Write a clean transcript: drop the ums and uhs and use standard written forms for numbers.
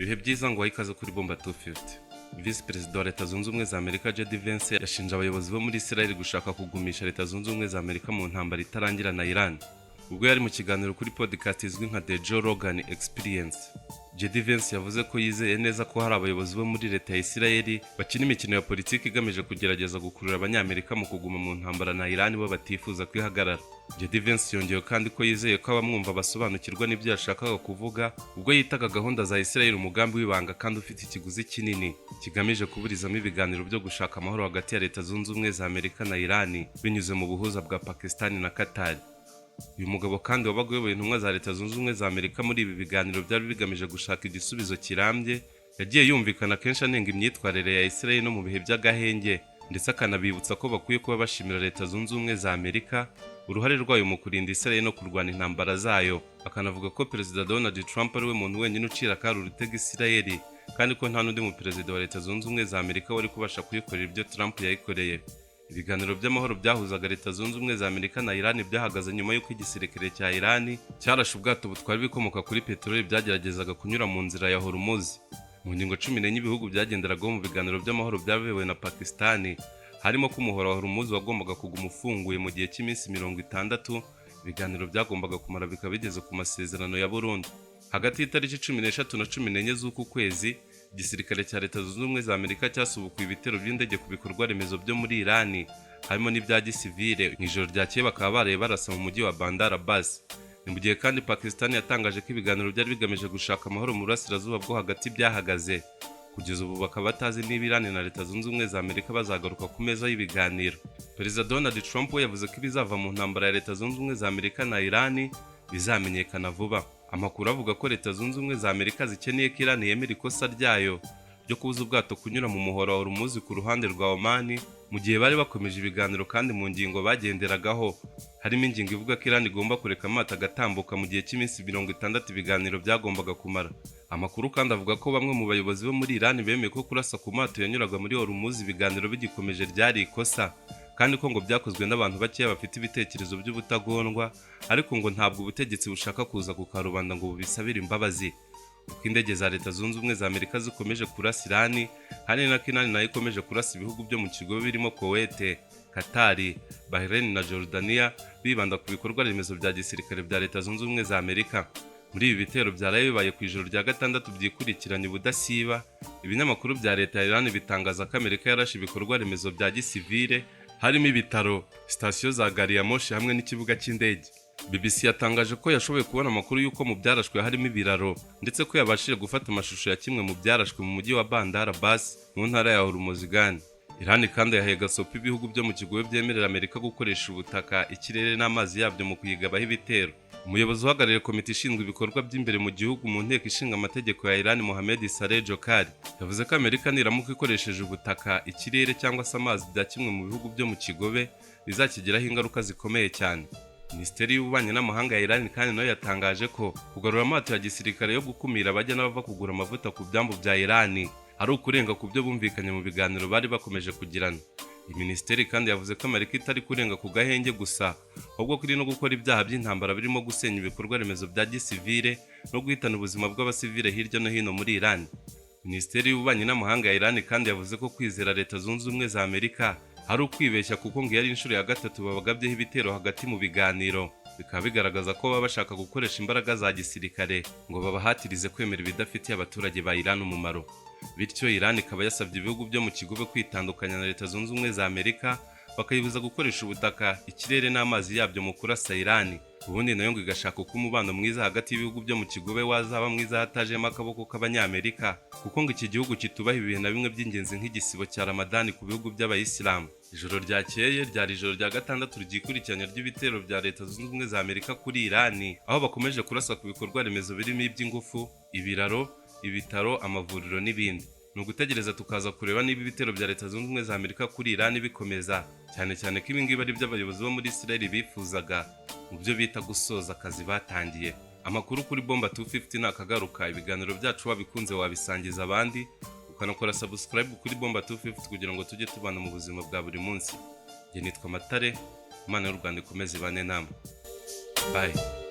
Ibihe byiza ngo ikaze kuri Bomba 250. Visi Perezida wa Leta Zunze Ubumwe za Amerika, JD Vance, yashinje abayobozi bo muri Israel gushaka kugumisha Leta Zunze Ubumwe za Amerika mu ntambara itarangira na Iran. Ubwo yari mu kiganiro kuri podcast izwi nka The Joe Rogan Experience, JD Vance yavuze ko yizeye neza ko hari abayobozi bo muri leta ya Israel bakina imikino ya politiki igamije kugerageza gukurura Abanyamerika mu kuguma mu ntambara na Iran bo batifuza kwihagarara. JD Vance yongeyeho kandi ko yizeye ko abamwumva basobanukirwa n'ibyo yashakaga kuvuga ubwo yitaga gahunda za Israel umugambi w'ibanga kandi ufite ikiguzi kinini, kigamije kuburizamo ibiganiro byo gushaka amahoro hagati ya Leta Zunze Ubumwe za Amerika na Iran binyuze mu buhuza bwa Pakistan na Qatar. Uyu mugabo kandi wabaga uyoboye intumwa za Leta Zunze Ubumwe za Amerika muri ibi biganiro byari bigamije gushaka igisubizo kirambye, yagiye yumvikana kenshi anenga imyitwarire ya Israel no mu bihe by'agahenge, ndetse akanabibutsa ko bakwiye kuba bashimira Leta Zunze Ubumwe za Amerika uruhare rwayo mu kurinda Israel no kurwana intambara zayo, akanavuga ko Perezida Donald Trump ari we muntu wenyine ucira akari urutega Israel, kandi ko nta n'undi mu perezida wa Leta Zunze Ubumwe za Amerika wari kubasha kuyikorera ibyo Trump yayikoreye. Ibiganiro by'amahoro byahuzaga Leta Zunze Ubumwe za Amerika na Iran byahagaze nyuma y'uko igisirikare cya Iran cyarashe ubwato butwara ibikomoka kuri peteroli byageragezaga kunyura mu nzira ya Hormuz. Mu ngingo 14 ibihugu byagenderagaho mu biganiro by'amahoro byabewe na Pakistan, harimo ko umuhora wa Hormuz wagombaga kuguma ufunguye mu gihe cy'iminsi 60 ibiganiro byagombaga kumara, bikaba bigeze ku masezerano ya burundu. Hagati y'itariki 13 na 14 z'uku kwezi, igisirikare cya Leta Zunze Ubumwe za Amerika cyasubukuye ibitero by'indege ku bikorwa remezo byo muri Iran, harimo n'ibya gisivile. Mu ijoro ryakeye bakaba baraye barasa mu mujyi wa Bandar Abbas. Ni mu gihe kandi Pakistan yatangaje ko ibiganiro byari bigamije gushaka amahoro mu burasirazuba bwo hagati byahagaze. Kugeza ubu bakaba batazi niba Iran na Leta Zunze Ubumwe za Amerika bazagaruka ku meza y'ibiganiro. Perezida Donald Trump we yavuze ko ibizava mu ntambara ya Leta Zunze Ubumwe za Amerika na Iran bizamenyekana vuba. Amakuru avuga ko Leta Zunze Ubumwe za Amerika zikeneye ko Iran yemera ikosa ryayo ryo kubuza ubwato kunyura mu muhora wa Hormuz ku ruhande rwa Oman mu gihe bari bakomeje ibiganiro, kandi mu ngingo bagenderagaho harimo ingingo ivuga ko Iran igomba kureka amato agatambuka mu gihe cy'iminsi 60 ibiganiro byagombaga kumara. Amakuru kandi avuga ko bamwe mu bayobozi bo muri Iran bemeye ko kurasa ku mato yanyuraga muri Hormuz ibiganiro bigikomeje ryari ikosa, kandi ko ngo byakozwe n'abantu bakeya bafite ibitekerezo by'ubutagondwa, ariko ngo ntabwo ubutegetsi bushaka kuza ku karubanda ngo bubisabire imbabazi. Uko indege za Leta Zunze Ubumwe za Amerika zikomeje kurasa Irani, hari nako Irani nayo ikomeje kurasa ibihugu byo mu kigobe birimo Kuwait, Katari, Bahrain na Jordania, bibanda ku bikorwa remezo bya gisirikare bya Leta Zunze Ubumwe za Amerika. Muri ibi bitero byaraye bibaye ku ijoro rya gatandatu byikurikiranye ubudasiba, ibinyamakuru bya leta ya Iran bitangaza ko Amerika yarashe ibikorwa remezo bya gisivile, harimo ibitaro, sitasiyo za gari ya moshi hamwe n'ikibuga cy'indege. BBC yatangaje ko yashoboye kubona amakuru y'uko mu byarashwe harimo ibiraro, ndetse ko yabashije gufata amashusho ya kimwe mu byarashwe mu mujyi wa Bandar Abbas mu ntara ya Hormozgan. Iran kandi yahaye gasopo ibihugu byo mu kigobe byemerera Amerika gukoresha ubutaka, ikirere n'amazi yabyo mu kuyigabaho ibitero. Umuyobozi uhagarariye komite ishinzwe ibikorwa by'imbere mu gihugu mu nteko ishinga amategeko ya Iran, Mohamed Saleh Jokari, yavuze ko Amerika niramuka ikoresheje ubutaka, ikirere cyangwa se amazi bya kimwe mu bihugu byo mu kigobe, bizakigiraho ingaruka zikomeye cyane. Minisiteri y'Ububanyi n'Amahanga ya Iran kandi nayo yatangaje ko kugarura amato ya gisirikare yo gukumira abajya n'abava kugura amavuta ku byambu bya Iran ari ukurenga ku byo bumvikanye mu biganiro bari bakomeje kugirana. Iyi minisiteri kandi yavuze ko Amerika itari kurenga ku gahenge gusa, ahubwo ko iri no gukora ibyaha by'intambara birimo gusenya ibikorwa remezo bya gisivile no guhitana ubuzima bw'abasivile hirya no hino muri Iran. Minisiteri y'Ububanyi n'Amahanga ya Iran kandi yavuze ko kwizera Leta Zunze Ubumwe za Amerika ari ukwibeshya, kuko ngo iyo ari inshuro ya gatatu babagabyeho ibitero hagati mu biganiro, bikaba bigaragaza ko baba bashaka gukoresha imbaraga za gisirikare ngo babahatirize kwemera ibidafitiye abaturage ba Iran umumaro. Bityo Iran ikaba yasabye ibihugu byo mu kigobe kwitandukanya na Leta Zunze Ubumwe za Amerika, bakayibuza gukoresha ubutaka, ikirere n'amazi yabyo mu kurasa Iran, ubundi nayo ngo igashaka uko umubano mwiza hagati y'ibihugu byo mu kigobe wazaba mwiza hatajemo akaboko k'Abanyamerika, kuko ngo iki gihugu kitubaha ibihe na bimwe by'ingenzi nk'igisibo cya Ramadani ku bihugu by'Abayisilamu. Ijoro ryakeye ryari ijoro rya gatandatu ryikurikiranya ry'ibitero bya Leta Zunze Ubumwe za Amerika kuri Irani, aho bakomeje kurasa ku bikorwa remezo birimo iby'ingufu, ibiraro, ibitaro, amavuriro n'ibindi. Ni ugutegereza tukaza kureba niba ibitero bya Leta Zunze Ubumwe za Amerika kuri Irani bikomeza, cyane cyane ko ibingibi ari byo abayobozi bo muri Israel bifuzaga mu byo bita gusoza akazi batangiye. Amakuru kuri Bomba 250 nakagaruka. Ibiganiro byacu wabikunze wabisangiza abandi, ukanakora subscribe kuri Bomba 250 kugira ngo tujye tubana mu buzima bwa buri munsi. Njye nitwa Matare. Imana y'u Rwanda ikomeze ibane namwe. Bye.